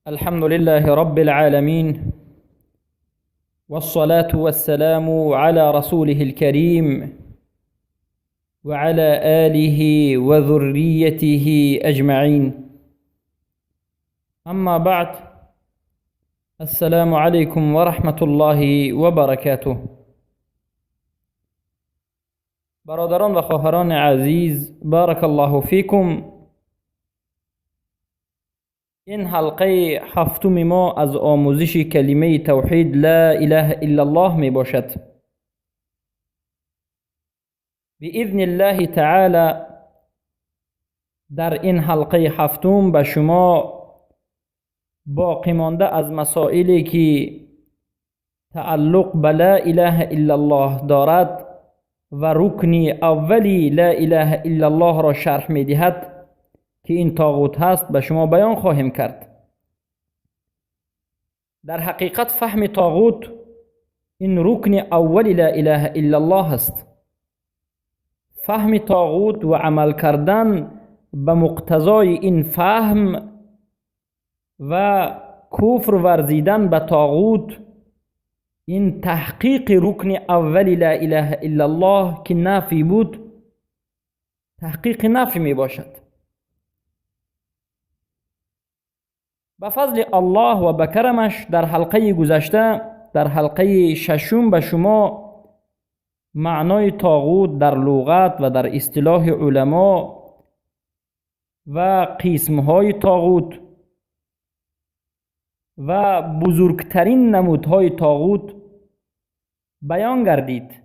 الحمد لله رب العالمين، والصلاة والسلام على رسوله الكريم وعلى آله وذريته أجمعين. أما بعد، السلام عليكم ورحمة الله وبركاته. برادران و خواهران عزیز، بارک الله فیکم. این حلقه هفتم ما از آموزش کلمه توحید لا اله الا الله می باشد. باذن الله تعالی در این حلقه هفتم به شما باقی مانده از مسائلی که تعلق به لا اله الا الله دارد و رکن اولی لا اله الا الله را شرح می دهد که این طاغوت هست به شما بیان خواهیم کرد. در حقیقت فهم طاغوت این رکن اول لا اله الا الله است. فهم طاغوت و عمل کردن به مقتضای این فهم و کفر ورزیدن به طاغوت، این تحقیق رکن اول لا اله الا الله که نفی بود، تحقیق نفی می باشد. به فضل الله و به کرمش در حلقه گذشته، در حلقه ششم، به شما معنای طاغوت در لغت و در اصطلاح علما و قسمهای طاغوت و بزرگترین نمودهای طاغوت بیان گردید.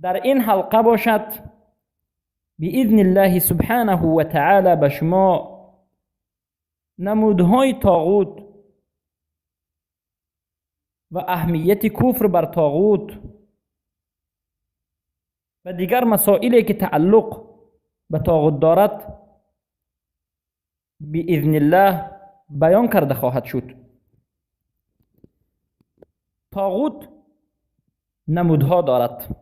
در این حلقه باشد باذن الله سبحانه و تعالی به شما نمودهای طاغوت و اهمیت کفر بر طاغوت و دیگر مسائلی که تعلق به طاغوت دارد باذن الله بیان کرده خواهد شد. طاغوت نمودها دارد.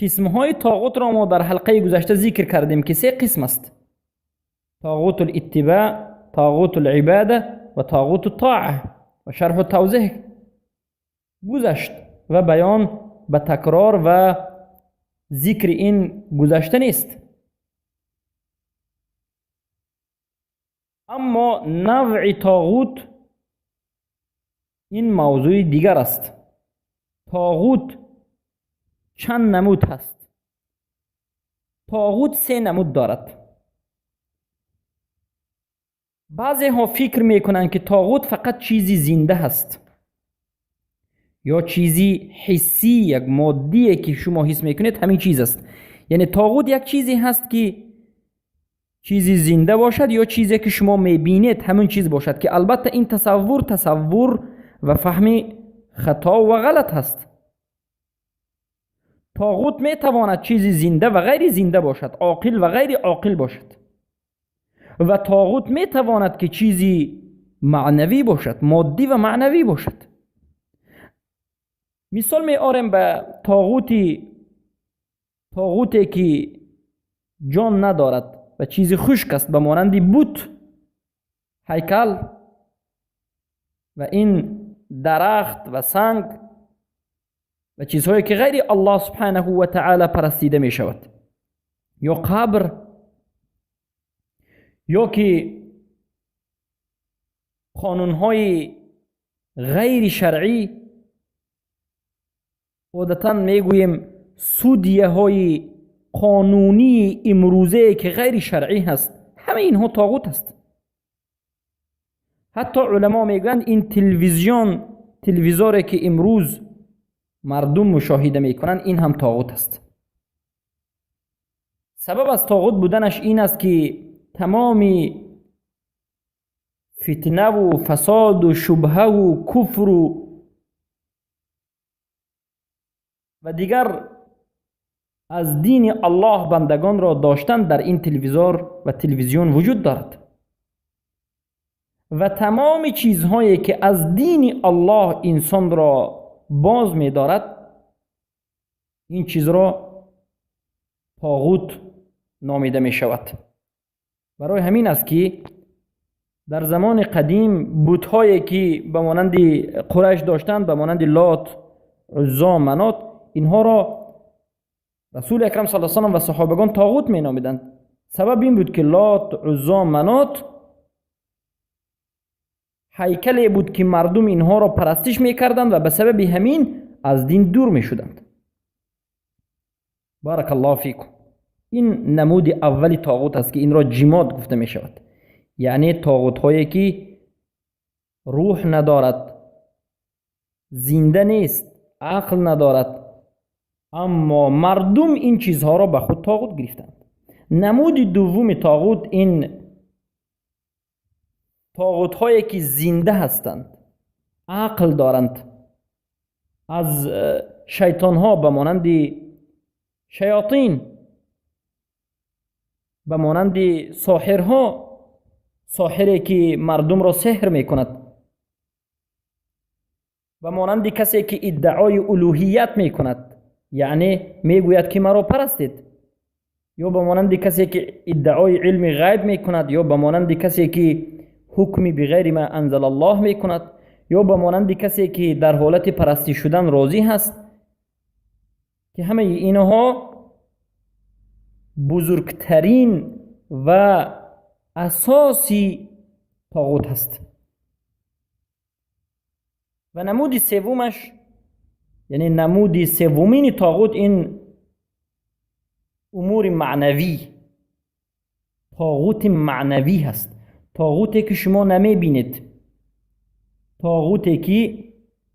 قسمهای طاغوت را ما در حلقه گذشته ذکر کردیم که سه قسم است: طاغوت الاتباع، طاغوت العباده و طاغوت الطاعه. و شرح و توضیح گذشت و بیان به تکرار و ذکر این گذشته نیست. اما نوع طاغوت این موضوع دیگر است. طاغوت چند نمود هست؟ طاغوت سه نمود دارد. بعضی ها فکر میکنند که طاغوت فقط چیزی زنده هست یا چیزی حسی، یک مادیه که شما حس میکنید همین چیز است. یعنی طاغوت یک چیزی هست که چیزی زنده باشد یا چیزی که شما میبینید همین چیز باشد، که البته این تصور و فهم خطا و غلط هست. طاغوت میتواند چیزی زنده و غیر زنده باشد، عاقل و غیر عاقل باشد، و طاغوت میتواند که چیزی معنوی باشد، مادی و معنوی باشد. مثال می آرم به طاغوتی که جان ندارد و چیزی خشک است، به مانند بت، هیکل و این درخت و سنگ و چیزهایی که غیر الله سبحانه و تعالی پرستیده می شود، یا قبر، یا که قانونهای غیر شرعی. عادتا میگوییم سودیه های قانونی امروزه که غیر شرعی هست، همه اینها طاغوت است. حتی علما میگویند این تلویزیونی که امروز مردم مشاهده میکنند، این هم طاغوت است. سبب از طاغوت بودنش این است که تمام فتنه و فساد و شبهه و کفر و دیگر از دین الله بندگان را داشتن در این تلویزیون و تلویزیون وجود دارد و تمام چیزهایی که از دین الله انسان را باز می دارد، این چیز را طاغوت نامیده می شود. برای همین است که در زمان قدیم بت‌هایی که به مانند قریش داشتند، به مانند لات، عزا، منات، اینها را رسول اکرم صلی الله علیه و سلم و صحابگان طاغوت مینامیدند. سبب این بود که لات، عزا، منات هیکلی بود که مردم اینها را پرستش میکردند و به سبب همین از دین دور میشدند. بارک الله فیکم. این نمود اول طاغوت است که این را جماد گفته می شود، یعنی طاغوت هایی که روح ندارد، زنده نیست، عقل ندارد، اما مردم این چیزها را به خود طاغوت گرفتند. نمود دوم طاغوت این طاغوت هایی که زنده هستند، عقل دارند، از شیطان ها به مانند شیاطین، به مانند ساحرها، ساحری که مردم را سحر میکند، به مانند کسی که ادعای الوهیت میکند، یعنی میگوید که مرا پرستید، یا به مانند کسی که ادعای علم غیب میکند، یا به مانند کسی که حکمی بغیر ما انزل الله میکند، یا به مانند کسی که در حالت پرستی شدن راضی هست، که همه اینها بزرگترین و اساسی طاغوت هست. و نمود سومش، یعنی نمود سومین طاغوت، این امور معنوی، طاغوت معنوی هست، طاغوتی که شما نمیبینید، طاغوتی که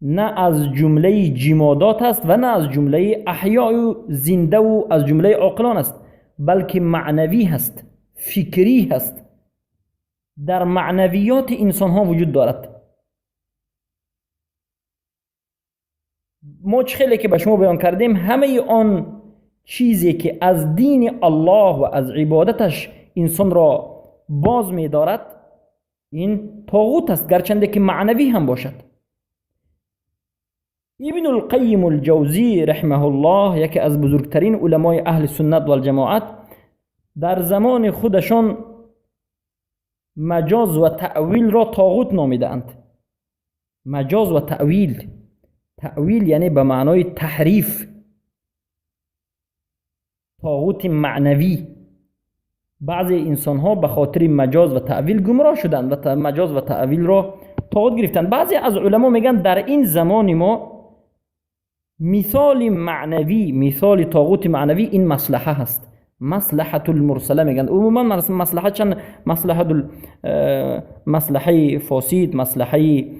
نه از جمله جمادات است و نه از جمله احیاء و زنده و از جمله عاقلان است، بلکه معنوی هست، فکری هست، در معنویات انسان ها وجود دارد. ما خیلی که به شما بیان کردیم، همه آن چیزی که از دین الله و از عبادتش انسان را باز می دارد، این طاغوت است، گرچنده که معنوی هم باشد. ابن القیم الجوزی رحمه الله، یکی از بزرگترین علمای اهل سنت و الجماعت، در زمان خودشان مجاز و تأویل را طاغوت نامیدند. مجاز و تأویل، تأویل یعنی به معنای تحریف، طاغوت معنوی. بعضی انسان ها به خاطر مجاز و تأویل گمراه شدند و مجاز و تأویل را طاغوت گرفتند. بعضی از علما میگن در این زمان ما مثال معنوی، مثال طاغوت معنوی این مصلحه هست، مصلحة المرسله میگن. عموما مصلحه چند مصلحه، مصلحه فاسد، مصلحه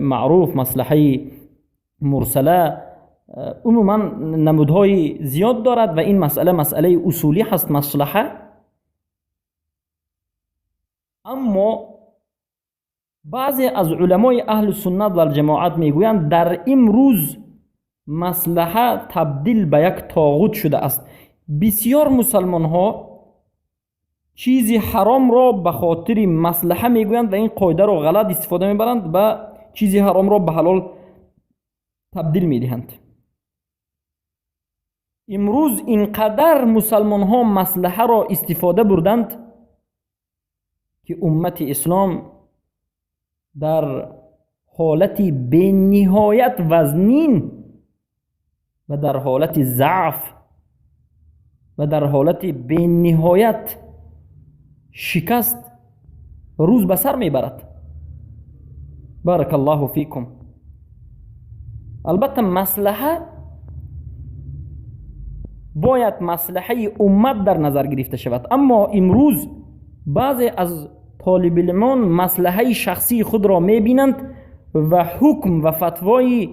معروف، مصلحه مرسله، عموما نمودهای زیاد دارد و این مسئله مسئله اصولی هست، مصلحه. اما بعضی از علمای اهل سنت و الجماعت میگویند در امروز مصلحه تبدیل به یک طاغوت شده است. بسیار مسلمان ها چیزی حرام را به خاطر مصلحه میگویند و این قاعده را غلط استفاده میبرند و چیزی حرام را به حلال تبدیل میدهند. امروز اینقدر مسلمان ها مصلحه را استفاده بردند که امت اسلام در حالت بی نهایت وزنین و در حالت ضعف و در حالت بی نهایت شکست روز به سر میبرد. بارک الله فیکم. البته مصلحه باید مصلحه امت در نظر گرفته شود، اما امروز بعضی از طالب علمان مصلحه شخصی خود را میبینند و حکم و فتوای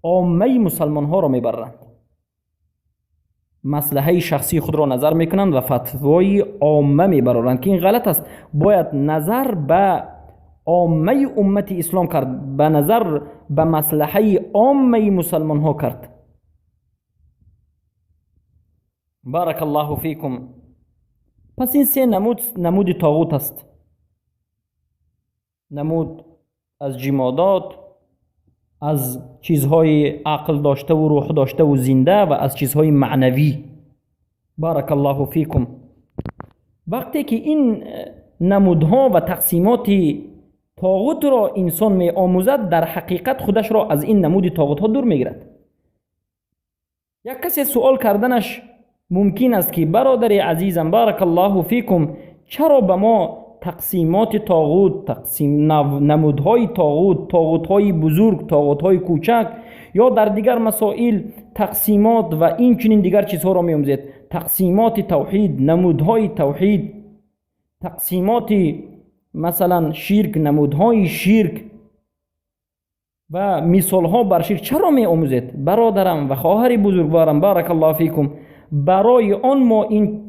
عامه مسلمان ها را میبرند. مصلحه شخصی خود را نظر میکنند و فتوای عامه میبرند که این غلط است. باید نظر به عامه امت اسلام کرد، به نظر به مصلحه عامه مسلمان ها کرد. بارک الله فیکم. پس این سه نمود، نمود طاغوت است، نمود از جمادات، از چیزهای عقل داشته و روح داشته و زنده، و از چیزهای معنوی. بارک الله فیکم. وقتی که این نمودها و تقسیمات طاغوت را انسان می آموزد، در حقیقت خودش را از این نمود طاغوت ها دور میگیرد. یک کسی سوال کردنش ممکن است که برادر عزیزم بارک الله فیکم، چرا به ما تقسیمات طاغوت، تقسیم نمودهای طاغوت، طاغوت‌های بزرگ، طاغوت‌های کوچک یا در دیگر مسائل تقسیمات و این چنین دیگر چیزها را می‌آموزد؟ تقسیمات توحید، نمودهای توحید، تقسیمات مثلا شرک، نمودهای شرک و مثالها بر شرک چرا می‌آموزد؟ برادرم و خواهر بزرگوارم بارک الله فیکم، برای آن ما این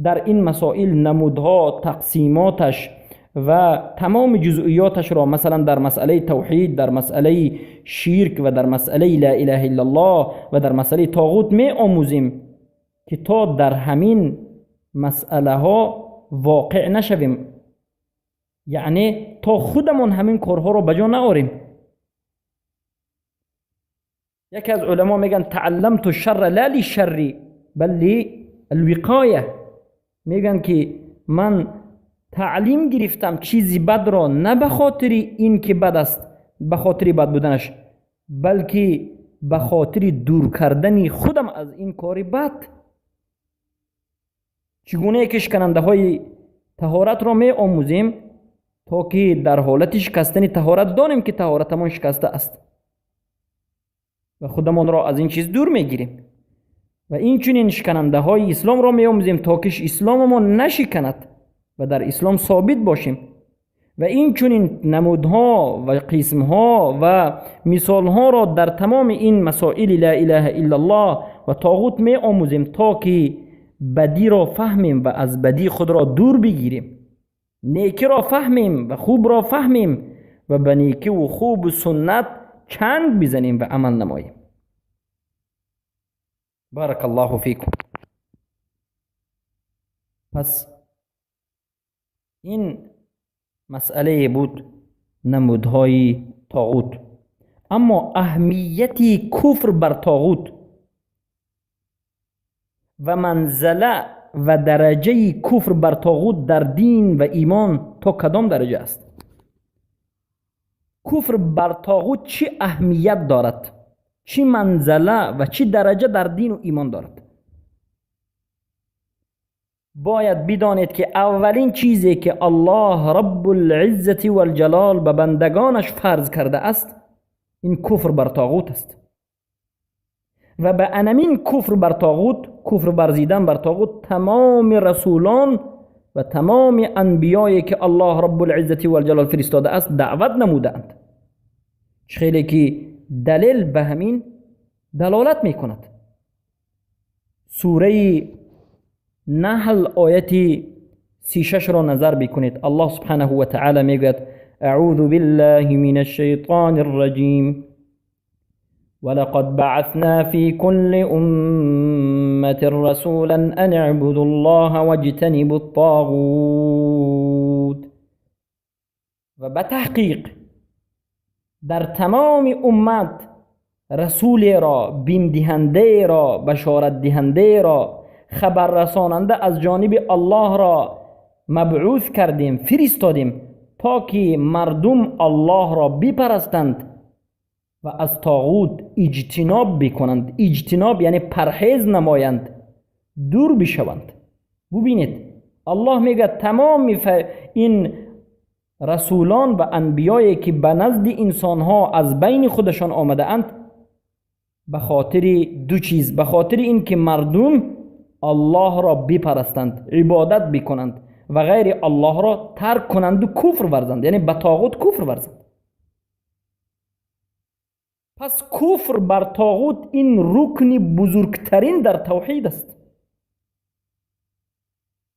در این مسائل نمودها، تقسیماتش و تمام جزئیاتش را مثلا در مسئله توحید، در مسئله شرک و در مسئله لا اله الا الله و در مسئله طاغوت می آموزیم که تا در همین مسئله ها واقع نشویم، یعنی تا خودمون همین کارها را به جا نآوریم. یکی از علما میگن تعلمت الشر لا للشر بل للوقایه، میگن که من تعلیم گرفتم چیزی بد را نه به خاطر این که بد است، به خاطر بد بودنش، بلکه به خاطر دور کردن خودم از این کار بد. چگونه که شکننده های طهارت را می آموزیم تا که در حالت شکستن طهارت دانیم که طهارتمان شکسته است و خودمان را از این چیز دور میگیریم. و این چنین شکننده های اسلام را می آموزیم تا که اسلاممان نشکند و در اسلام ثابت باشیم. و این چنین نمودها و قسمها و مثالها را در تمام این مسائل لا اله الا الله و طاغوت می آموزیم تا که بدی را فهمیم و از بدی خود را دور بگیریم، نیکی را فهمیم و خوب را فهمیم و به نیکی و خوب و سنت چنگ بزنیم و عمل نماییم. بارک الله فیکم. پس این مسئله بود نمودهای طاغوت. اما اهمیت کفر بر طاغوت و منزله و درجه کفر بر طاغوت در دین و ایمان تا کدام درجه است؟ کفر بر طاغوت چه اهمیت دارد؟ چه منزله و چه درجه در دین و ایمان دارد؟ باید بدانید که اولین چیزی که الله رب العزة والجلال به بندگانش فرض کرده است این کفر بر طاغوت است. و به انمین کفر بر طاغوت، کفر ورزیدن بر طاغوت، تمام رسولان و تمام انبیایی که الله رب العزة والجلال فرستاده است دعوت نمودند. خیلی که دلیل به همین دلالت میکند. سوره نحل آیت 36 را نظر بکنید. الله سبحانه و تعالی میگوید اعوذ بالله من الشیطان الرجیم ولقد بعثنا في كل أمة رسولا أن اعبدوا الله واجتنبوا الطاغوت. و به تحقیق در تمام امت رسول را، بیم دهنده را، بشارت دهنده را، خبر رساننده از جانب الله را مبعوث کردیم، فرستادیم تا که مردم الله را بپرستند و از طاغوت اجتناب بکنند. اجتناب یعنی پرهیز نمایند، دور بشوند. ببینید الله میگه تمام این رسولان و انبیایی که به نزد انسانها از بین خودشان آمده اند به خاطر دو چیز، به خاطر اینکه مردم الله را بپرستند، عبادت بکنند و غیر الله را ترک کنند و کفر ورزند، یعنی به طاغوت کفر ورزند. پس کفر بر طاغوت این رکن بزرگترین در توحید است،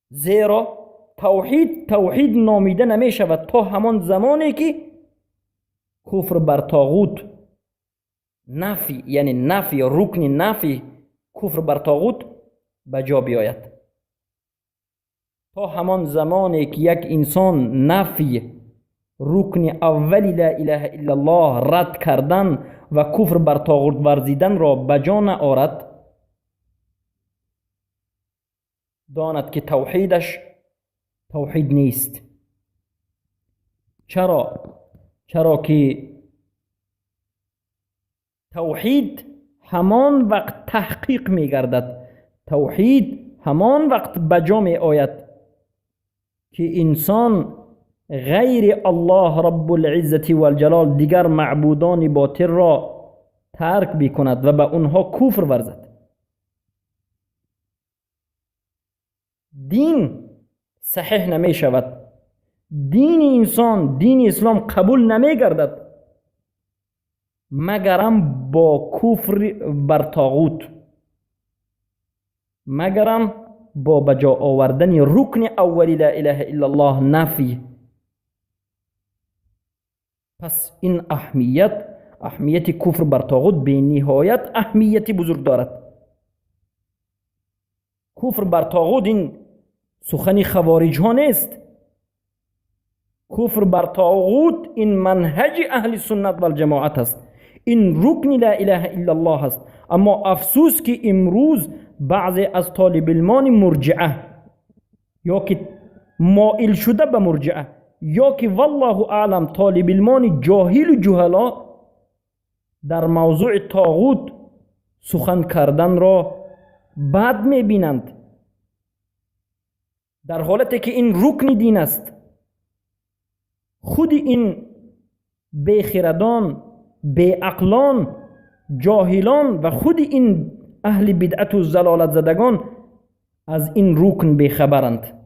زیرا توحید توحید نامیده نمی شود تا همان زمانی که کفر بر طاغوت نفی، یعنی نفی، رکن نفی کفر بر طاغوت به جا بیاید. تا همان زمانی که یک انسان نفی رکن اول لا اله الا الله رد کردن و کفر بر طاغوت ورزیدن را به جا نآورد، داند که توحیدش توحید نیست. چرا؟ چرا که توحید همان وقت تحقیق می گردد، توحید همان وقت بجا می آید که انسان غیر الله رب العزة والجلال دیگر معبودان باطل را ترک بکند و به اونها کفر ورزد. دین صحیح نمی شود، دین انسان، دین اسلام قبول نمی گردد مگرم با کفر بر طاغوت، مگرم با بجا آوردن رکن اولی لا اله الا الله نفی. پس این اهمیت، اهمیت کفر بر طاغوت به نهایت اهمیت بزرگ دارد. کفر بر طاغوت این سخن خوارج ها نیست، کفر بر طاغوت این منهج اهل سنت و الجماعت است، این رکن لا اله الا الله است. اما افسوس که امروز بعضی از طالب علمان مرجعه یا که مائل شده به مرجعه یا که والله اعلم طالب علمان جاهل و جهلا در موضوع طاغوت سخن کردن را بد میبینند، در حالتی که این رکن دین است. خود این بیخردان، بیعقلان، جاهلان و خود این اهل بدعت و ضلالت زدگان از این رکن بیخبرند.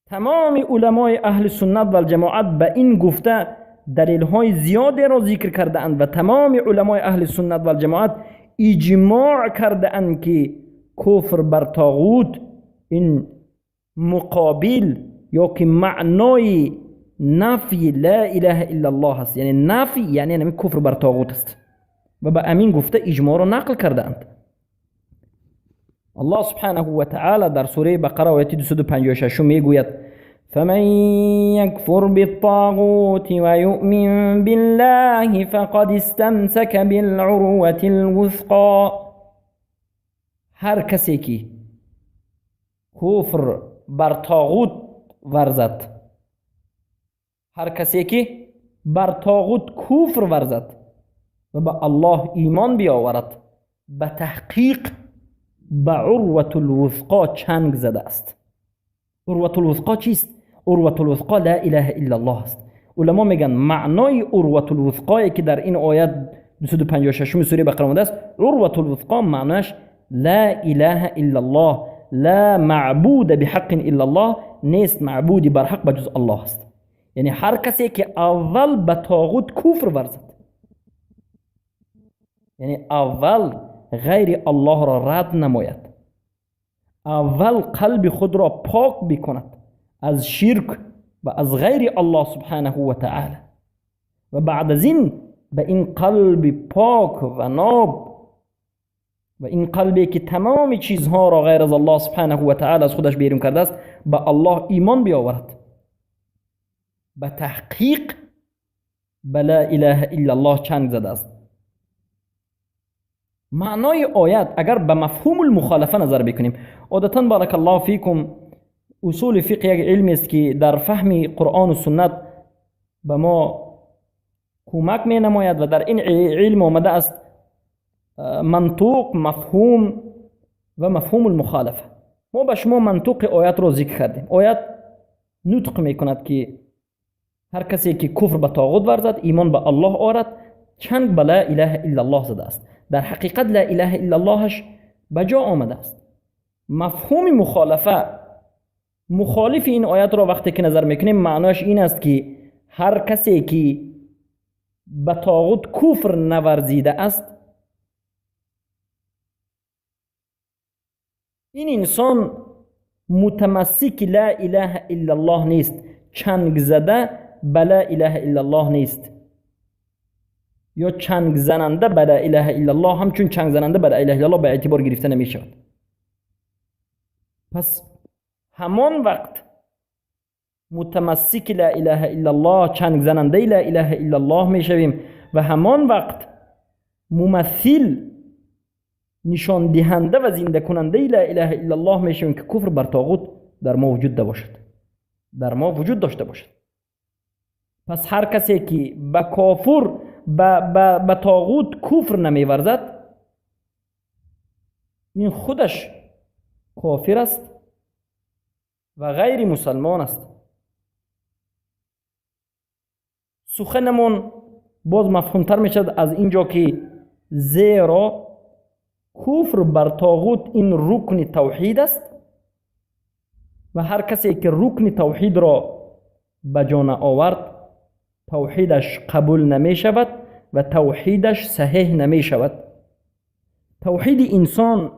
تمام علمای اهل سنت و الجماعت به این گفته دلیل های زیادی را ذکر کرده اند و تمام علمای اهل سنت و الجماعت اجماع کرده اند که کفر بر طاغوت این مقابل یا که معنای نفی لا اله الا الله است، یعنی نفی یعنی کفر بر طاغوت است و به امین گفته اجماع را نقل کرده اند. الله سبحانه و تعالی در سوره بقره آیت 256 میگوید فمن يكفر بالطاغوت ويؤمن بالله فقد استمسك بالعروة الوثقى. هر کسی که کفر بر طاغوت ورزد، هر کسی که بر طاغوت کفر ورزد و به الله ایمان بیاورد، به تحقیق به عروة الوثقا چنگ زده است. عروة الوثقا چیست؟ عروة الوثقا لا اله الا الله است. علما میگن معنای عروة الوثقا که در این آیت 256 سوره بقره آمده است، عروة الوثقا معناش لا اله الا الله، لا معبود بحق الا الله، نیست معبودی بر حق بجز الله است. یعنی هر کسی که اول به طاغوت کفر ورزد، یعنی اول غیر الله را رد نماید، اول قلب خود را پاک بکند از شرک و از غیر الله سبحانه و تعالی، و بعد از این به این قلب پاک و ناب و این قلبی که تمام چیزها را غیر از الله سبحانه و تعالی از خودش بیرون کرده است به الله ایمان بیاورد، به تحقیق به لا اله الا الله چنگ زده است. معنای آیت اگر به مفهوم المخالفه نظر بکنیم، عادتا بارک الله فیکم اصول فقه یک علمی است که در فهم قرآن و سنت به ما کمک می نماید و در این علم آمده است منطوق، مفهوم و مفهوم المخالفه. ما به شما منطوق آیت را ذکر کردیم. آیت نطق می کند که هر کسی که کفر به طاغوت ورزد، ایمان به الله آرد، چنگ به لا اله الا الله زده است. در حقیقت لا اله الا اللهش به جا آمده است. مفهوم مخالفه، مخالف این آیت را وقتی که نظر میکنیم معناش این است که هر کسی که به طاغوت کفر نورزیده است، این انسان متمسک لا اله الا الله نیست، چنگ زده به لا اله الا الله نیست، یا چنگ زننده به لا اله الا الله، همچون چنگ زننده به لا اله الا الله به اعتبار گرفته نمی شود. پس همان وقت متمسک لا اله الا الله، چنگ زننده لا اله الا الله می شویم و همان وقت ممثل نشان دهنده و زنده کننده لا اله الا الله میشویم که کفر بر طاغوت در ما وجود باشد، در ما وجود داشته باشد. پس هر کسی که به کافر به طاغوت کفر نمیورزد، این خودش کافر است و غیر مسلمان است. سخنمون باز مفهومتر میشد از اینجا که زیرا کفر بر طاغوت این رکن توحید است و هر کسی که رکن توحید را به جان آورد توحیدش قبول نمی شود و توحیدش صحیح نمی شود. توحید انسان،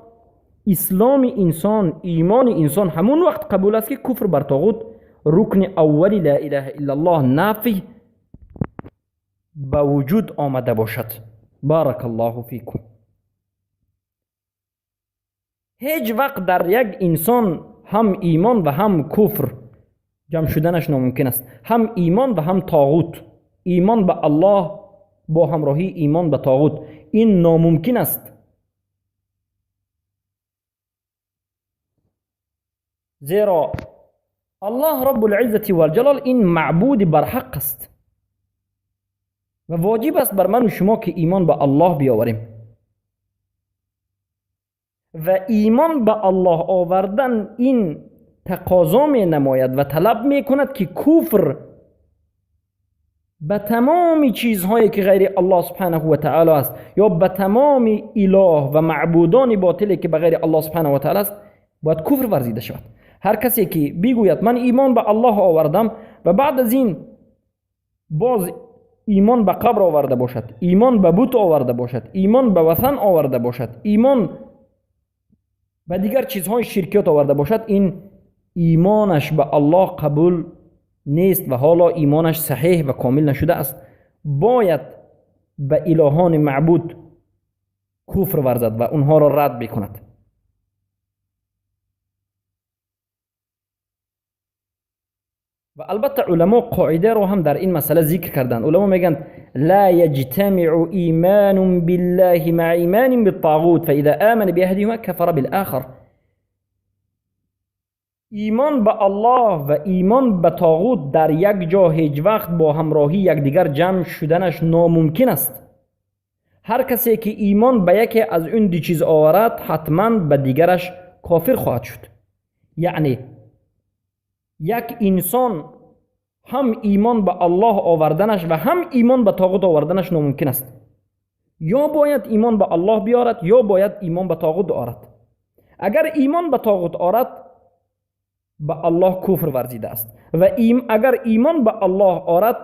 اسلام انسان، ایمان انسان همون وقت قبول است که کفر بر طاغوت رکن اول لا اله الا الله نافی به وجود آمده باشد. بارک الله فیکم. هیچ وقت در یک انسان هم ایمان و هم کفر جمع شدنش ناممکن است. هم ایمان و هم طاغوت، ایمان به الله با همراهی ایمان به طاغوت، این ناممکن است. زیرا الله رب العزة والجلال این معبود برحق است و واجب است بر من و شما که ایمان به الله بیاوریم و ایمان به الله آوردن این تقاضا می نماید و طلب می کند که کفر به تمام چیزهایی که غیر الله سبحانه و تعالی است یا به تمام اله و معبودان باطلی که به غیر الله سبحانه و تعالی است باید کفر ورزیده شود. هر کسی که بگوید من ایمان به الله آوردم و بعد از این باز ایمان به قبر آورده باشد، ایمان به بت آورده باشد، ایمان به وثن آورده باشد، ایمان به دیگر چیزهای شرکیات آورده باشد، این ایمانش به الله قبول نیست و حالا ایمانش صحیح و کامل نشده است. باید به الهان معبود کفر ورزد و اونها را رد بکند. و البته علما قاعده رو هم در این مسئله ذکر کردن. علما میگن لا يجتمع ایمان بالله مع ایمان بالطاغوت فاذا آمن باحدهما كفر بالآخر. ایمان به الله و ایمان به طاغوت در یک جا هیچ وقت با همراهی یکدیگر جمع شدنش ناممکن است. هر کسی که ایمان به یکی از این دو چیز آورد حتما به دیگرش کافر خواهد شد. یعنی یک انسان هم ایمان به الله آوردنش و هم ایمان به طاغوت آوردنش ناممکن است. یا باید ایمان به الله بیارد یا باید ایمان به طاغوت آورد. اگر ایمان به طاغوت آورد به الله کفر ورزیده است و اگر ایمان به الله آورد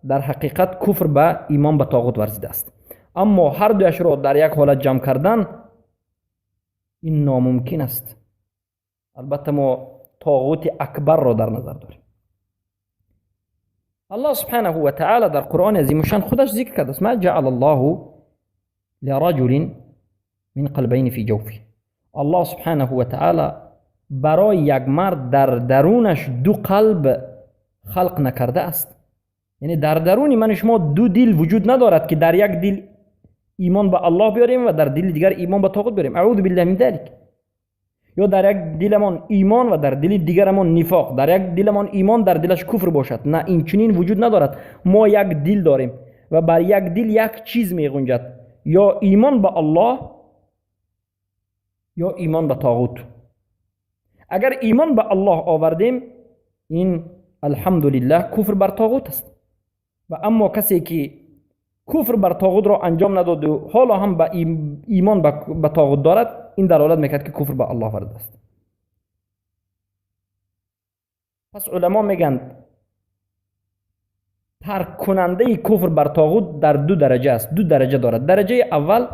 در حقیقت کفر به ایمان به طاغوت ورزیده است. اما هر دویش را در یک حالت جمع کردن این ناممکن است. البته ما طاغوت اکبر را در نظر داریم. الله سبحانه و تعالی در قرآن عظیم شان خودش ذکر کرده است: ما جعل الله لرجل من قلبین فی جوفه. الله سبحانه و تعالی برای یک مرد در درونش دو قلب خلق نکرده است. یعنی در درون من شما دو دل وجود ندارد که در یک دل ایمان به الله بیاریم و در دل دیگر ایمان به طاغوت بیاریم. اعوذ بالله من ذلک. یا در یک دلمان ایمان و در دل دیگرمان نفاق، در یک دلمان ایمان در دلش کفر باشد. نه، این چنین وجود ندارد. ما یک دل داریم و بر یک دل یک چیز می گنجد، یا ایمان به الله یا ایمان به طاغوت. اگر ایمان به الله آوردیم این الحمدلله کفر بر طاغوت است. و اما کسی که کفر بر طاغوت را انجام نداد و حالا هم به ایمان به طاغوت دارد، این دلالت میکرد که کفر به الله ورده است. پس علما میگن ترک کننده کفر بر طاغوت در دو درجه است، دو درجه دارد. درجه اول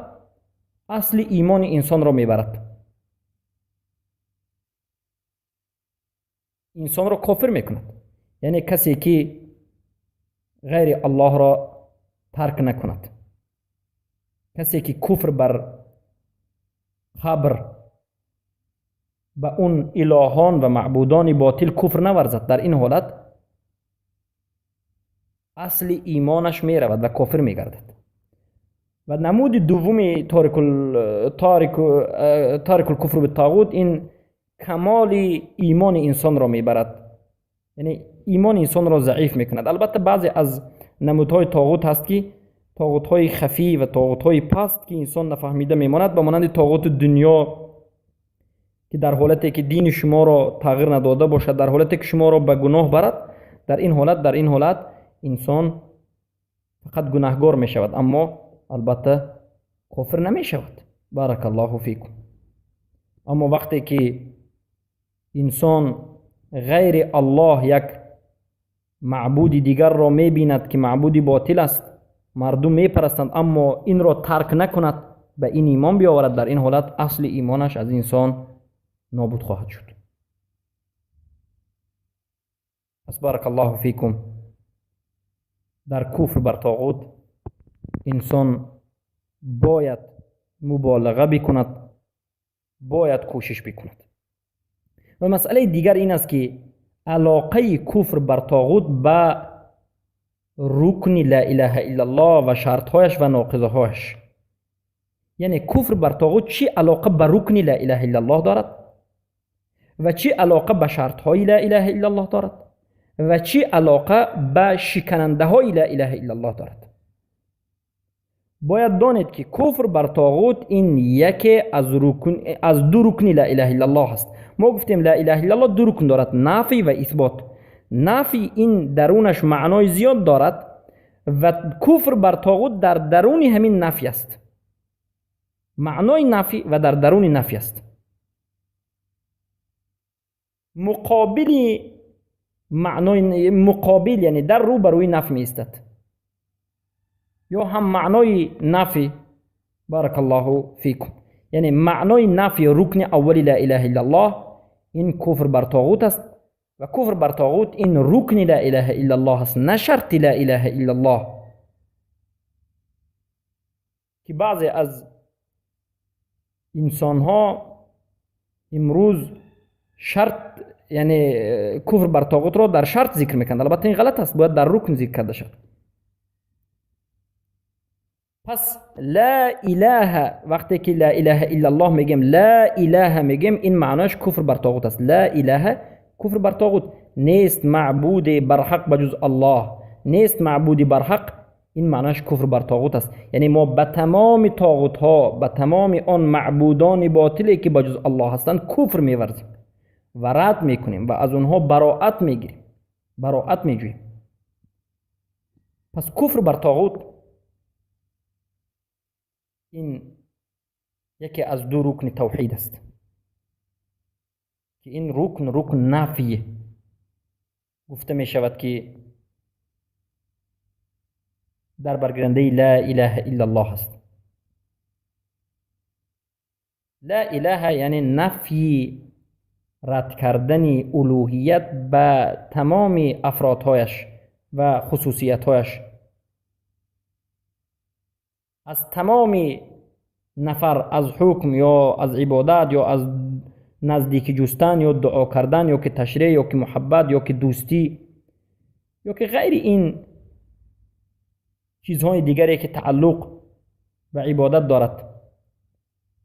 اصل ایمان انسان را میبرد، انسان را کافر میکند، یعنی کسی که غیر الله را ترک نکند، کسی که کفر بر قبر به اون الهان و معبودان باطل کفر نورزد، در این حالت اصل ایمانش می رود و کافر می گردد. و نمود دوم تارک الکفر بالطاغوت این کمال ایمان انسان را میبرد، یعنی ایمان انسان را ضعیف میکند. البته بعضی از نمودهای طاغوت هست که طاغوت‌های خفی و طاغوت‌های پست که انسان نفهمیده میماند، به مانند طاغوت دنیا که در حالتی که دین شما را تغییر نداده باشد، در حالتی که شما را به گناه برد، در این حالت انسان فقط گناهگار می شود، اما البته کافر نمی شود. بارک الله فیکم. اما وقتی که انسان غیر الله یک معبود دیگر را می بیند که معبود باطل است، مردم می پرستند، اما این را ترک نکند، به این ایمان بیاورد، در این حالت اصل ایمانش از انسان نابود خواهد شد. پس بارک الله فیکم، در کفر بر طاغوت انسان باید مبالغه بکند، باید کوشش بکند. و مسئله دیگر این است که علاقه کفر بر طاغوت به رکن لا اله الا الله و شرطهایش و ناقضهایش، یعنی کفر بر طاغوت چی علاقه به رکن لا اله الا الله دارد و چی علاقه به شرطهای لا اله الا الله دارد و چی علاقه به شکننده های لا اله الا الله دارد. باید دانید که کفر بر طاغوت این یکی از دو رکن لا اله الا الله است. ما گفتیم لا اله الا الله دو رکن دارد، نفی و اثبات. نفی این درونش معنای زیاد دارد و کفر بر طاغوت در درون همین نفی است، معنای نفی و در درون نفی است. مقابل معنای مقابل یعنی در رو بروی نفی می ایستد یا هم معنای نفی. بارک الله فیکم. یعنی معنای نفی رکن اول لا اله الا الله این کفر بر طاغوت است و کفر بر طاغوت این رکن لا اله الا الله است، نه شرط لا اله الا الله، که بعضی از انسان ها امروز شرط یعنی کفر بر طاغوت را در شرط ذکر میکنند. البته این غلط است، باید در رکن ذکر کرده شد. پس لا اله، وقتی که لا اله الا الله میگیم، لا اله میگیم، این معناش کفر بر طاغوت است. لا اله کفر بر طاغوت، نیست معبود برحق بجز الله، نیست معبودی برحق، این معناش کفر بر طاغوت است. یعنی ما به تمام طاغوت ها، به تمام آن معبودان باطلی که بجز الله هستند کفر میورزیم و رد میکنیم و از اونها براءت میگیریم، براءت میجوییم. پس کفر بر طاغوت این یکی از دو رکن توحید است که این رکن رکن نفیه. گفته می شود که در برگیرنده لا اله الا الله است. لا اله یعنی نفی، رد کردن الوهیت به تمام افرادهایش و خصوصیتهایش، از تمام نفر، از حکم یا از عبادت یا از نزدیکی جستن یا دعا کردن یا که تشریع یا که محبت یا که دوستی یا که غیر این چیزهای دیگری که تعلق به عبادت دارد.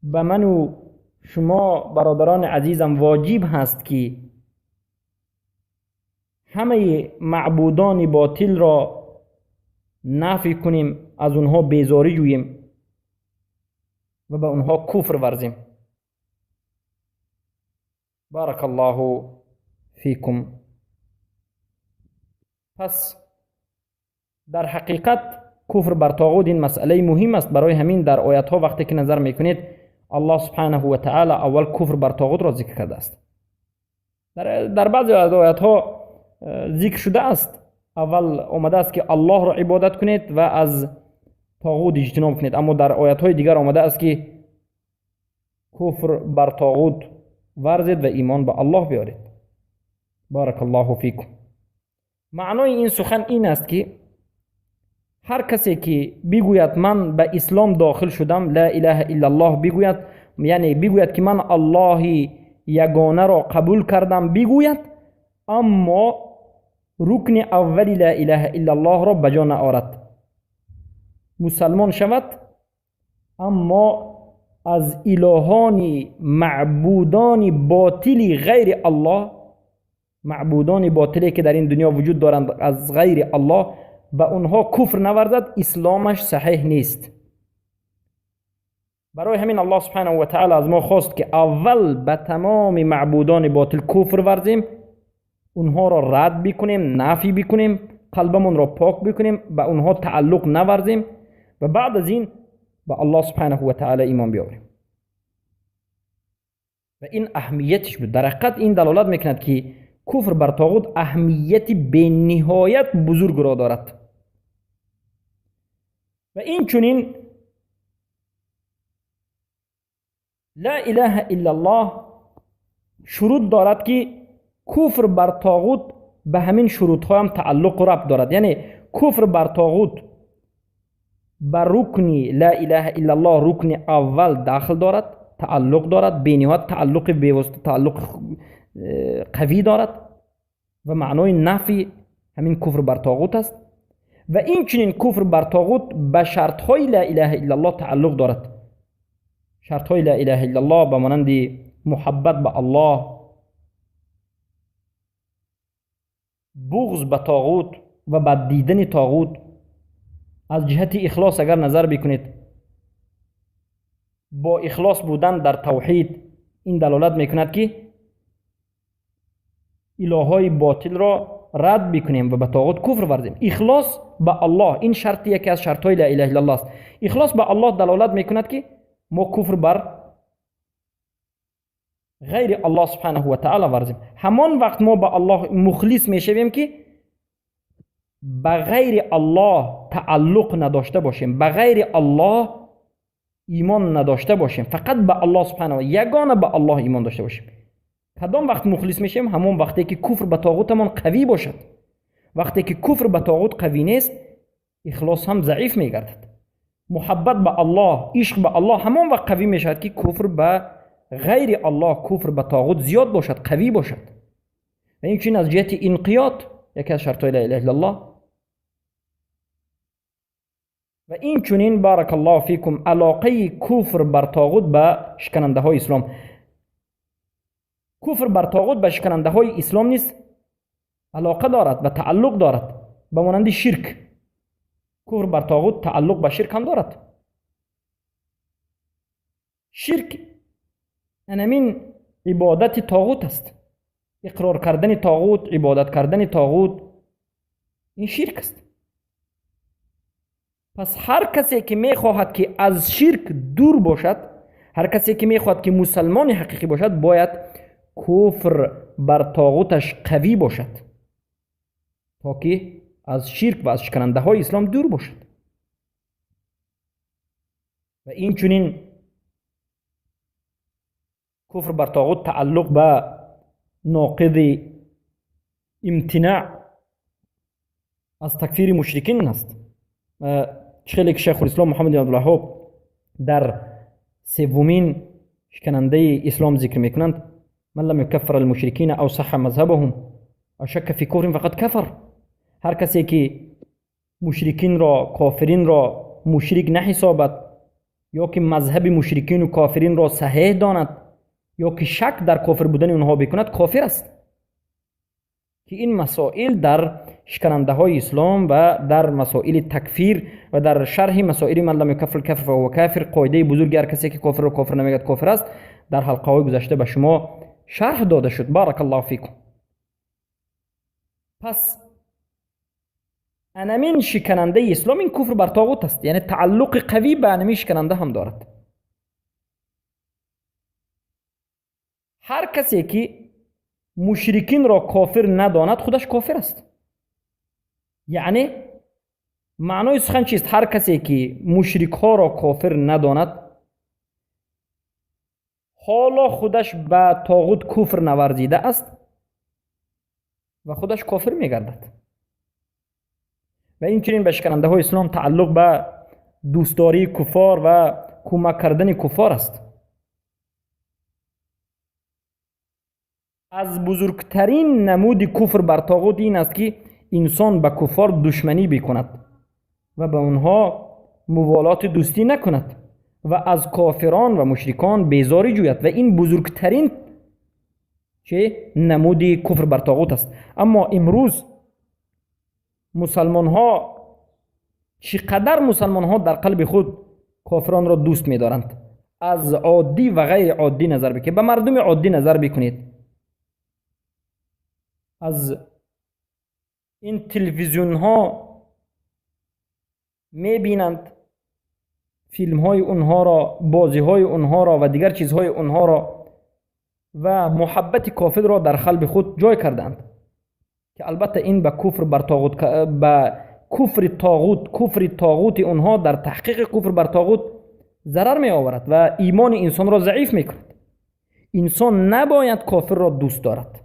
به من و شما برادران عزیزم واجب هست که همه معبودان باطل را نفی کنیم، از اونها بیزاری جوییم و به اونها کفر ورزیم. بارک الله فیکم. پس در حقیقت کفر بر طاغوت این مسئله مهم است. برای همین در آیت ها وقتی که نظر میکنید الله سبحانه و تعالی اول کفر بر طاغوت را ذکر کرده است. در بعضی از آیت ها ذکر شده است، اول آمده است که الله را عبادت کنید و از طاغوت اجتناب کنید، اما در آیت های دیگر آمده است که کفر بر طاغوت ورزید و ایمان به الله بیارید. بارک الله فیکم. معنای این سخن این است که هر کسی که بگوید من به اسلام داخل شدم، لا اله الا الله بگوید، یعنی بگوید که من الله یگانه را قبول کردم بگوید، اما رکن اول لا اله الا الله را بجا نآورد، مسلمان شود اما از الهان معبودان باطلی غیر الله، معبودان باطلی که در این دنیا وجود دارند از غیر الله، به اونها کفر نورزد، اسلامش صحیح نیست. برای همین الله سبحانه و تعالی از ما خواست که اول به تمام معبودان باطل کفر ورزیم، اونها را رد بکنیم، نفی بکنیم، قلبمون را پاک بکنیم، به اونها تعلق نورزیم و بعد از این به الله سبحانه و تعالی ایمان بیاوریم. و این اهمیتش بود. در حقیقت این دلالت میکند که کفر بر طاغوت اهمیت به نهایت بزرگ را دارد. و این چنین لا اله الا الله شروط دارد که کفر بر طاغوت به همین شروط ها هم تعلق و ربط دارد. یعنی کفر بر طاغوت بر رکن لا اله الا الله، رکن اول داخل دارد، تعلق دارد، به نهایت تعلق بیواسطه، تعلق قوی دارد و معنای نفی همین کفر بر طاغوت است. و این چنین کفر بر طاغوت به شرط های لا اله الا الله تعلق دارد. شرط های لا اله الا الله به مانند محبت به الله، بغض به طاغوت و بد دیدن طاغوت. از جهت اخلاص اگر نظر بکنید، با اخلاص بودن در توحید این دلالت میکند که الههای باطل را رد بکنیم و به طاغوت کفر ورزیم. اخلاص به الله این شرط یکی از شرطهای لا اله الا الله است. اخلاص به الله دلالت میکند که ما کفر بر غیر الله سبحانه و تعالی ورزیم. همان وقت ما به الله مخلص میشویم که به غیر الله تعلق نداشته باشیم، به غیر الله ایمان نداشته باشیم، فقط به الله سبحانه و یگانه به الله ایمان داشته باشیم. کدام وقت مخلص میشیم؟ همون وقتی که کفر به طاغوتمان قوی باشد. وقتی که کفر به طاغوت قوی نیست، اخلاص هم ضعیف میگردد. محبت به الله، عشق به الله همان وقت قوی میشود که کفر به غیر الله، کفر به طاغوت زیاد باشد، قوی باشد. و این از جهت انقیاد یکی از شرطهای لا اله الا الله. و این چنین بارک الله فیکم علاقه کفر بر طاغوت به شکننده های اسلام. کفر بر طاغوت به شکننده های اسلام نیست علاقه دارد و تعلق دارد، به مانند شرک. کفر بر طاغوت تعلق به شرک هم دارد. شرک انمین عبادت طاغوت است. اقرار کردن طاغوت، عبادت کردن طاغوت، این شرک است. پس هر کسی که میخواهد که از شرک دور باشد، هر کسی که میخواهد که مسلمان حقیقی باشد، باید کفر بر طاغوتش قوی باشد تا که از شرک و از شکننده های اسلام دور باشد. و این چنین کفر بر طاغوت تعلق به ناقض امتناع از تکفیر مشرکین است. خیلی که شیخ الاسلام محمد بن عبدالوهاب در سومین شکننده اسلام ذکر میکنند، من لم یکفر المشرکین او صح مذهبهم او شک فی کفرهم فقد کفر. هر کسی که مشرکین را، کافرین را مشرک نحسابد یا که مذهب مشرکین و کافرین را صحیح داند یا که شک در کافر بودن اونها بکند، کافر است. که این مسائل در شکننده های اسلام و در مسائل تکفیر و در شرح مسائل من لم یکفر الکافر فهو کافر، قاعده بزرگ هر کسی که کافر را کافر نمیگد کافر است، در حلقه های گذشته به شما شرح داده شد. بارک الله فیکم. پس انمین شکننده اسلام این کفر بر طاغوت است، یعنی تعلق قوی به انمین شکننده هم دارد. هر کسی که مشرکین را کافر نداند خودش کافر است. یعنی معنای سخن چیست؟ هر کسی که مشرک ها را کافر نداند، حالا خودش به طاغوت کفر نورزیده است و خودش کافر میگردد. و این چنین به شکننده های اسلام تعلق به دوستداری کفار و کمک کردن کفار است. از بزرگترین نمود کفر بر طاغوت این است که انسان به کفار دشمنی بکند و به آنها موالات دوستی نکند و از کافران و مشرکان بیزاری جوید و این بزرگترین چه نمود کفر بر طاغوت است. اما امروز مسلمان ها چقدر مسلمان ها در قلب خود کافران را دوست می دارند. از عادی و غیر عادی نظر بکنید، به مردم عادی نظر بکنید، از این تلویزیون ها می بینند فیلم های اونها را، بازی های اونها را و دیگر چیزهای اونها را و محبت کافر را در قلب خود جای کردند که البته این به کفر بر طاغوت، به کفر طاغوت، کفر طاغوت اونها در تحقیق کفر بر طاغوت ضرر می آورد و ایمان انسان را ضعیف می کند. انسان نباید کافر را دوست دارد.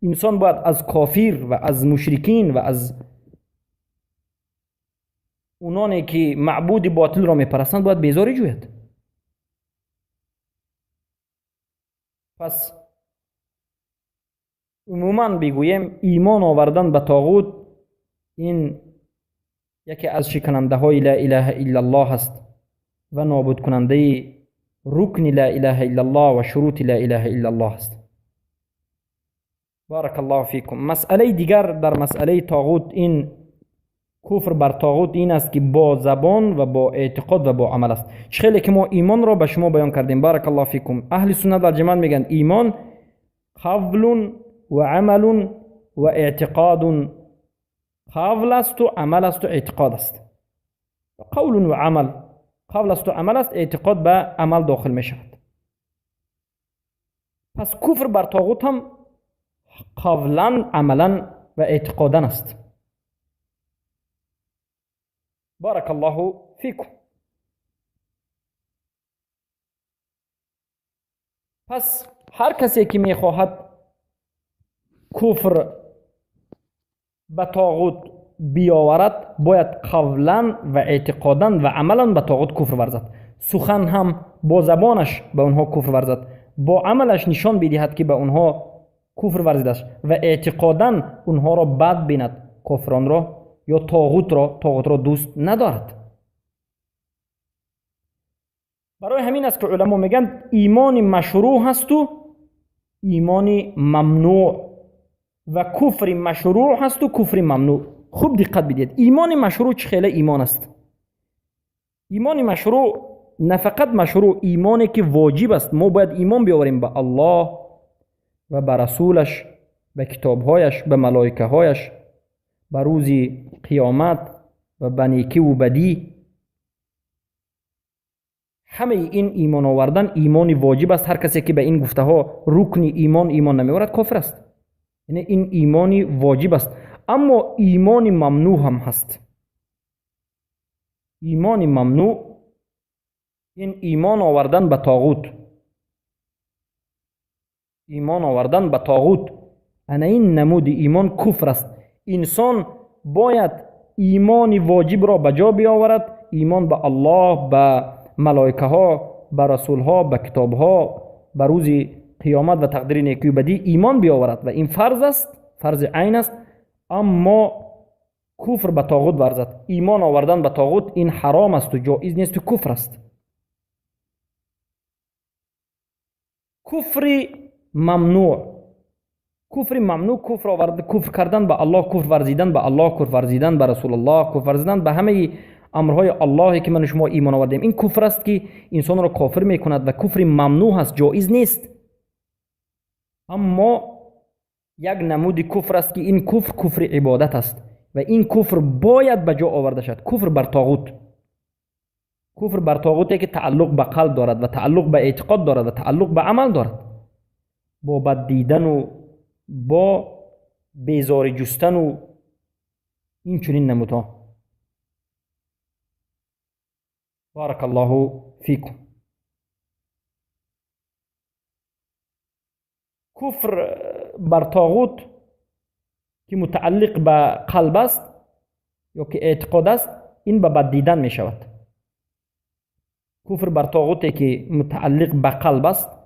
انسان باید از کافر و از مشرکین و از اونانی که معبود باطل را میپرستند باید بیزاری جوید. پس عموما بگوییم ایمان آوردن به طاغوت این یکی از شکننده های لا اله الا الله است و نابود کننده رکن لا اله الا الله و شروط لا اله الا الله است. بارک الله فیکم. مسئله دیگر در مسئله طاغوت، این کفر بر طاغوت این است که با زبان و با اعتقاد و با عمل است. خیلی که ما ایمان را به شما بیان کردیم. بارک الله فیکم. اهل سنت و جماعت میگن ایمان قول و عمل و اعتقاد. قول است و عمل است و اعتقاد است. قول و عمل، قول است و عمل است، اعتقاد به عمل داخل می شود. پس کفر بر طاغوت هم قولا، عملا و اعتقادا است. بارک الله فیکم. پس هر کسی که میخواهد کفر به طاغوت بیاورد باید قولا و اعتقادا و عملا به طاغوت کفر ورزد. سخن هم با زبانش به اونها کفر ورزد، با عملش نشان بدهد که به اونها کفر ورزیده است و اعتقادا اونها را بد بیند، کافران را یا طاغوت را، طاغوت را دوست ندارد. برای همین است که علما میگن ایمان مشروع هست و ایمان ممنوع و کفر مشروع هست و کفر ممنوع. خوب دقت بدید. ایمان مشروع چه خیلی ایمان است؟ ایمان مشروع نه فقط مشروع، ایمانی که واجب است. ما باید ایمان بیاوریم به الله و به رسولش، به کتابهایش، به ملائکه هایش، به روز قیامت و به نیکی و بدی. همه این ایمان آوردن ایمان واجب است. هر کسی که به این گفته ها رکن ایمان ایمان نمیآورد کافر است. یعنی این ایمان واجب است. اما ایمان ممنوع هم هست. ایمان ممنوع این ایمان آوردن به طاغوت، ایمان آوردن به طاغوت، انا این نمود ایمان کفر است. انسان باید ایمان واجب را به جا بیاورد، ایمان به الله، به ملائکه ها، به رسول ها، به کتاب ها، به روز قیامت و تقدیر نیکی و بدی ایمان بیاورد و این فرض است، فرض عین است. اما کفر به طاغوت ورزد، ایمان آوردن به طاغوت این حرام است و جایز نیست و کفر است. کفر ممنوع، کفر ممنوع کفر آورد، کفر کردن به الله، کفر ورزیدن به الله، کفر ورزیدن به رسول الله، کفر ورزیدن به همه امرهای الله که من و شما ایمان آوردیم، این کفر است که انسان را کافر میکند و کفر ممنوع است، جایز نیست. اما یک نمود کفر است که این کفر کفر عبادت است و این کفر باید به جا آورده شد. کفر بر طاغوت، کفر بر طاغوتی که تعلق به قلب دارد و تعلق به اعتقاد دارد و تعلق به عمل دارد، با بد دیدن و با بیزاری جستن و این چنین نمودها. بارک الله فیکم. کفر بر طاغوت که متعلق به قلب است یا که اعتقاد است، این به بد دیدن می شود. کفر بر طاغوتی که متعلق به قلب است،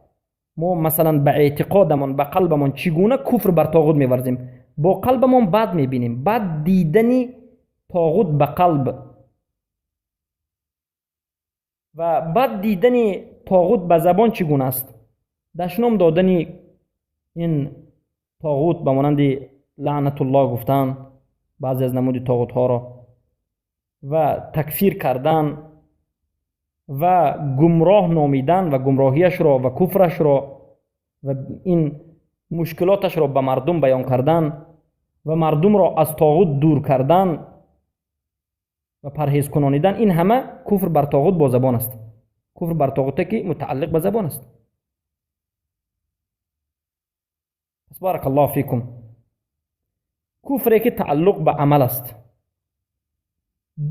ما مثلا به اعتقادمان، به قلبمان چگونه کفر بر طاغوت می‌ورزیم؟ با قلبمان بد می‌بینیم. بد دیدن طاغوت به قلب و بد دیدن طاغوت به زبان چگونه است؟ دشنام دادن این طاغوت به مانند لعنت الله گفتن بعضی از نمود طاغوت ها را، و تکفیر کردن و گمراه نامیدن و گمراهیش را و کفرش را و این مشکلاتش را به مردم بیان کردن و مردم را از طاغوت دور کردن و پرهیز کنانیدن، این همه کفر بر طاغوت با زبان است. کفر بر طاغوت که متعلق به زبان است. پس بارک الله فیکم، کفری که تعلق به عمل است،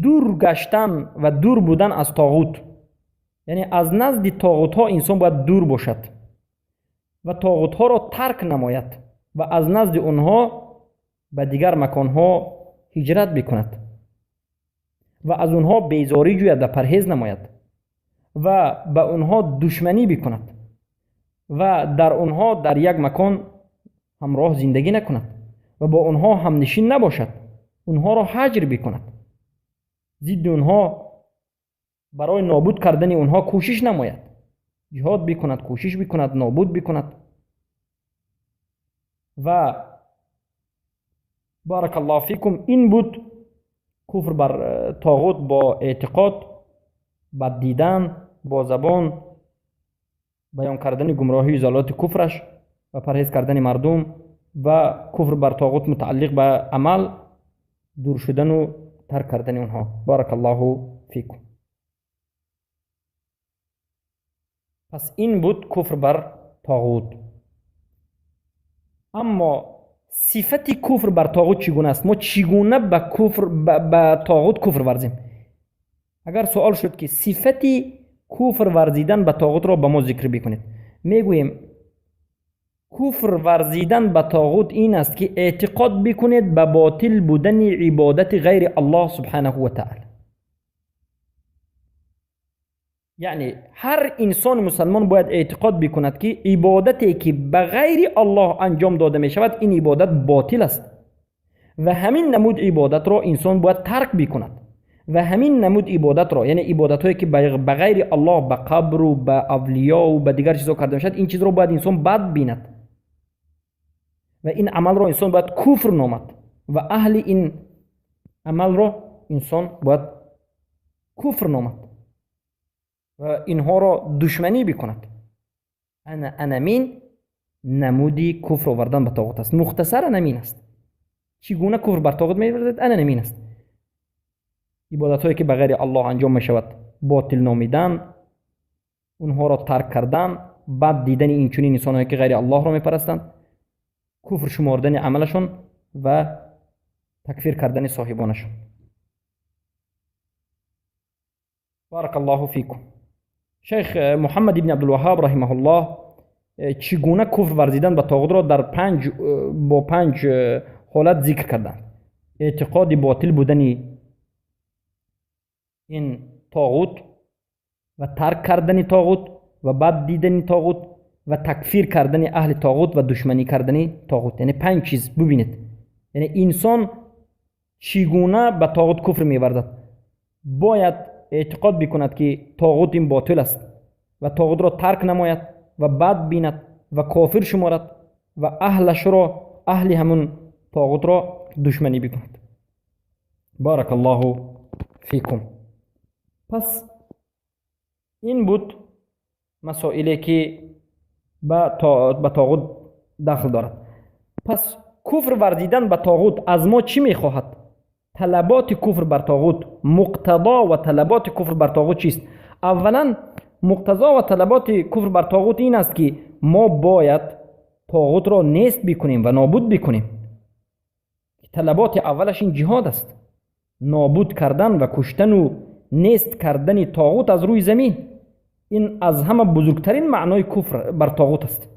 دور گشتن و دور بودن از طاغوت، یعنی از نزد طاغوت ها انسان باید دور باشد و طاغوت ها را ترک نماید و از نزد آنها به دیگر مکان ها هجرت بکند و از آنها بیزاری جوید و پرهیز نماید و به آنها دشمنی بکند و در آنها در یک مکان همراه زندگی نکند و با آنها همنشین نباشد، آنها را هجر بکند، ضد آنها برای نابود کردن آنها کوشش نماید، جهاد بکند، کوشش بکند، نابود بکند. و بارک الله فیکم، این بود کفر بر طاغوت با اعتقاد، بد دیدن با زبان، بیان کردن گمراهی زلالت کفرش و پرهیز کردن مردم، و کفر بر طاغوت متعلق به عمل، دور شدن و ترک کردن اونها. بارک الله فیکم. پس این بود کفر بر طاغوت. اما صفت کفر بر طاغوت چگونه است؟ ما چگونه به کفر به طاغوت کفر ورزیم؟ اگر سوال شد که صفت کفر ورزیدن به طاغوت را به ما ذکر بکنید، میگوییم کفر ورزیدن به طاغوت این است که اعتقاد بکنید به باطل بودن عبادت غیر الله سبحانه و تعالی. یعنی هر انسان مسلمان باید اعتقاد بکند که عبادتی که به غیر الله انجام داده می شود این عبادت باطل است و همین نمود عبادت را انسان باید ترک بکند و همین نمود عبادت را، یعنی عبادت هایی که به غیر الله، به قبر و به اولیا و به دیگر چیزها کرده می شود، این چیز را باید انسان بد بیند و این عمل را انسان باید کفر نامد و اهل این عمل را انسان باید کفر نامد و اینها را دشمنی بکند. انمین نمودی کفر آوردن به طاغوت است. مختصر انمین است. چگونه کفر بر طاغوت می‌ورزد؟ انمین است. عبادت هایی که به غیر الله انجام می شود باطل نامیدن، اونها را ترک کردن، بد دیدن این چنین انسان‌هایی که غیر الله را میپرستند، کفر شماردن عملشون و تکفیر کردن صاحبانشون. بارک الله فیکم. شیخ محمد ابن عبدالوهاب رحمه الله چگونه کفر ورزیدن به طاغوت را در با پنج حالت ذکر کردند. اعتقاد باطل بودن این طاغوت و ترک کردن طاغوت و بد دیدن طاغوت و تکفیر کردن اهل طاغوت و دشمنی کردن طاغوت. یعنی 5 چیز ببینید. یعنی انسان چگونه به طاغوت کفر می‌ورزد؟ باید اعتقاد بکند که طاغوت این باطل است و طاغوت را ترک نماید و بد بیند و کافر شمارد و اهلش را، اهل همون طاغوت را دشمنی بکند. بارک الله فیکم. پس این بود مسائلی که به طاغوت دخل دارد. پس کفر ورزیدن به طاغوت از ما چی میخواهد؟ طلبات کفر بر طاغوت، مقتضا و طلبات کفر بر طاغوت چیست؟ اولا مقتضا و طلبات کفر بر طاغوت این است که ما باید طاغوت را نیست بکنیم و نابود بکنیم. طلبات اولش این جهاد است، نابود کردن و کشتن و نیست کردن طاغوت از روی زمین. این از همه بزرگترین معنای کفر بر طاغوت است.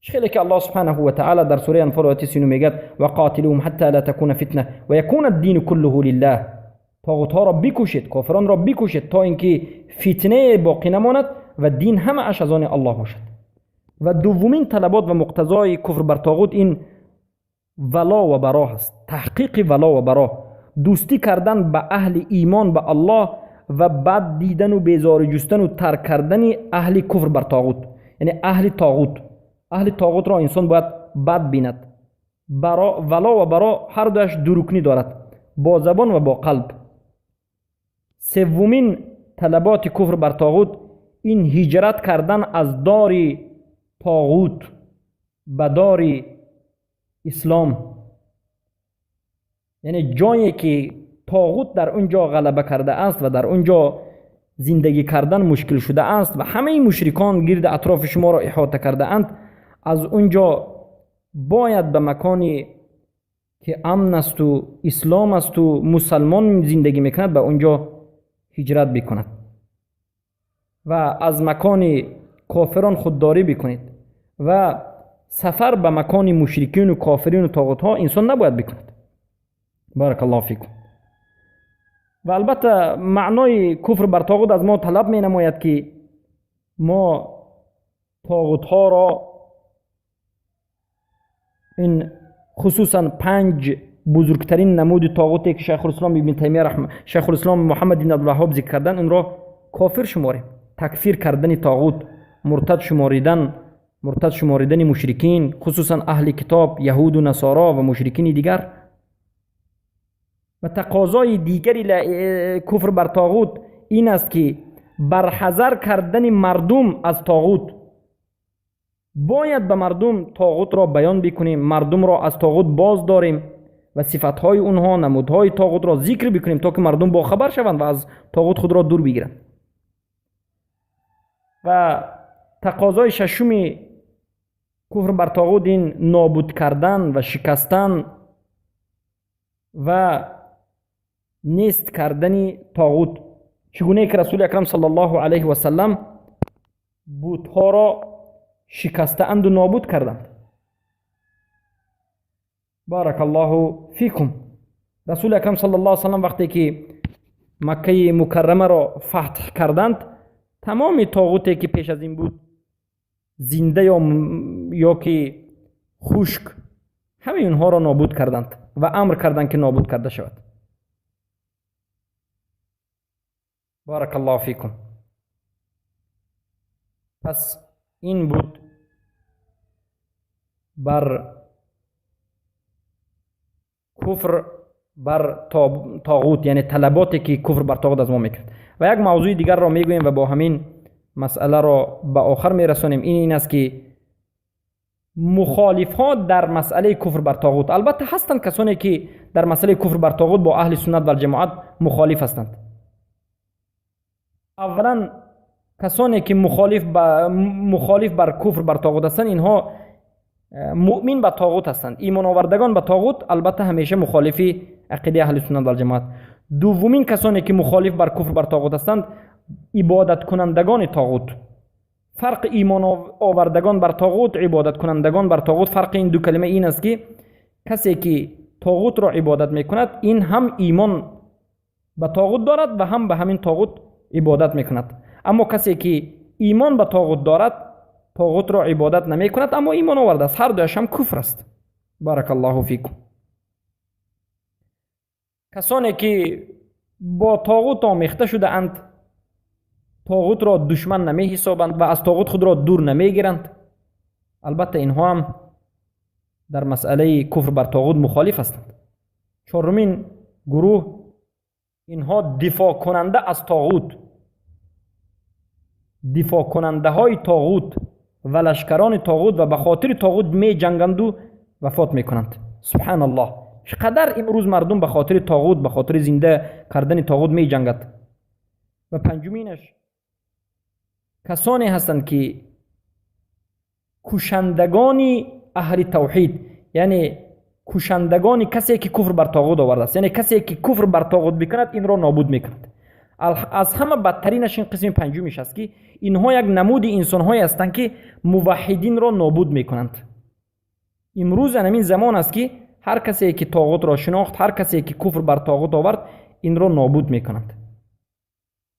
خیلی که الله سبحانه و تعالی در سوره انفال آیه 39 میگه و قاتلوهم حتی لا تکون فتنه و یکون الدین كله لله. طاغوت ها را بکشید، کافران را بکشید تا اینکه فتنه باقی نماند و دین همه اش از آن الله باشد. و دومین طلبات و مقتضای کفر بر طاغوت این ولا و برا است، تحقیق ولا و برا، دوستی کردن به اهل ایمان به الله و بد دیدن و بیزار جستن و ترک کردن اهل کفر بر طاغوت، یعنی اهل طاغوت. اهل طاغوت را انسان باید بد بیند. ولا و برا هر دوش دو رکنی دارد، با زبان و با قلب. سومین طلبات کفر بر طاغوت این هجرت کردن از دار طاغوت به دار اسلام، یعنی جایی که طاغوت در اونجا غلبه کرده است و در اونجا زندگی کردن مشکل شده است و همه مشرکان گرد اطراف شما را احاطه کرده اند، از اونجا باید به مکانی که امن است و اسلام است و مسلمان زندگی میکند به اونجا هجرت بکند و از مکان کافران خودداری بکنید و سفر به مکان مشرکین و کافرین و طاغوت ها انسان نباید بکند. بارک الله فیکم. و البته معنای کفر بر طاغوت از ما طلب می نماید که ما طاغوت ها را، این خصوصا 5 بزرگترین نمود طاغوتی که شیخ الاسلام ابن تیمیه رحمه شیخ الاسلام محمد بن عبدالوهاب ذکر کردن، این را کافر شماریم. تکفیر کردن طاغوت، مرتد شماریدن مشرکین، خصوصا اهل کتاب، یهود و نصارا و مشرکین دیگر. و تقاضای دیگری کفر بر طاغوت این است که برحذر کردن مردم از طاغوت. باید به مردم طاغوت را بیان بکنیم، مردم را از طاغوت باز داریم و صفتهای اونها، نمودهای طاغوت را ذکر بکنیم تا که مردم با خبر شوند و از طاغوت خود را دور بگیرند. و تقاضای ششم کفر بر طاغوت این نابود کردن و شکستن و نیست کردن طاغوت، چگونه که رسول اکرم صلی الله علیه و سلم بتها را شکسته اند و نابود کردند. بارک الله فیکم. رسول اکرم صلی الله علیه و سلم وقتی که مکه مکرمه را فتح کردند، تمام طاغوتی که پیش از این بود، زنده یا که خشک، همه اینها را نابود کردند و امر کردند که نابود کرده شود. بارک الله فیکم. پس این بود بر کفر بر طاغوت، یعنی طلباتی که کفر بر طاغوت از ما میکرد. و یک موضوع دیگر را میگوییم و با همین مسئله را به آخر میرسانیم. این است که مخالف ها در مسئله کفر بر طاغوت، البته هستند کسانی که در مسئله کفر بر طاغوت با اهل سنت و جماعت مخالف هستند. اولا کسانی که مخالف بر کفر بر طاغوت هستند، اینها مؤمن به طاغوت هستند، ایمان آوردگان به طاغوت، البته همیشه مخالف عقیده اهل سنت و جماعت. دومین کسانی که مخالف بر کفر بر طاغوت هستند، عبادت کنندگان طاغوت. فرق ایمان آوردگان بر طاغوت، عبادت کنندگان بر طاغوت، فرق این دو کلمه این است که کسی که طاغوت را عبادت میکند، این هم ایمان به طاغوت دارد و هم به همین طاغوت عبادت میکند. اما کسی که ایمان به طاغوت دارد، طاغوت را عبادت نمی کند، اما ایمان آورده است. هر دویش هم کفر است. بارک الله فیکم. کسانی که با طاغوت آمیخته شده اند، طاغوت را دشمن نمی حسابند و از طاغوت خود را دور نمی گیرند، البته اینها هم در مسئله کفر بر طاغوت مخالف هستند. چهارمین گروه، اینها دفاع کننده از طاغوت، دفاع کننده های طاغوت و لشکران طاغوت و به خاطر طاغوت می جنگند و وفات می کنند. سبحان الله، چقدر امروز مردم به خاطر طاغوت، به خاطر زنده کردن طاغوت می جنگند. و پنجمینش کسانی هستند که کشندگان اهل توحید، یعنی کشندگان کسی که کفر بر طاغوت آورده است، یعنی کسی که کفر بر طاغوت بکند این را نابود میکند. از همه بدترینش این قسم پنجمش است که اینها یک نمود انسان‌هایی هستند که موحدین را نابود میکنند. امروز همین زمان است که هر کسی که طاغوت را شناخت، هر کسی که کفر بر طاغوت آورد، این را نابود میکنند.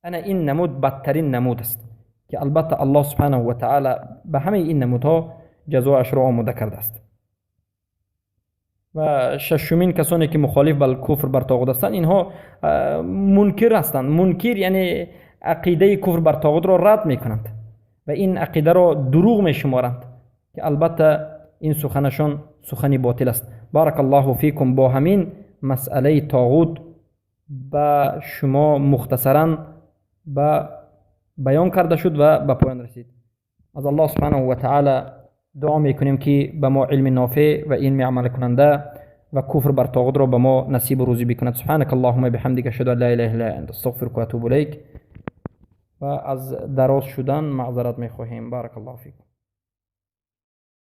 انا این نمود بدترین نمود است که البته الله سبحانه و تعالی به همه این نمودها جزایش را آماده کرده است. و ششمین کسانی که مخالف بر کفر بر طاغوت هستند، اینها منکر هستند. منکر یعنی عقیده کفر بر طاغوت را رد میکنند و این عقیده را دروغ میشمارند که البته این سخنشان سخنی باطل است. بارک الله فیکم. با همین مسئله طاغوت به شما مختصرا به بیان کرده شد و به پایان رسید. از الله سبحانه و تعالی دعا میکنیم که به ما علم نافع و علم عمل کننده و کفر بر طاغوت را به ما نصیب و روزی بکند. سبحانك اللهم بحمدك اشهد ان لا اله الا انت استغفرك و اتوب الیک. و از دراز شدن معذرت میخواهیم. بارک الله فیکم.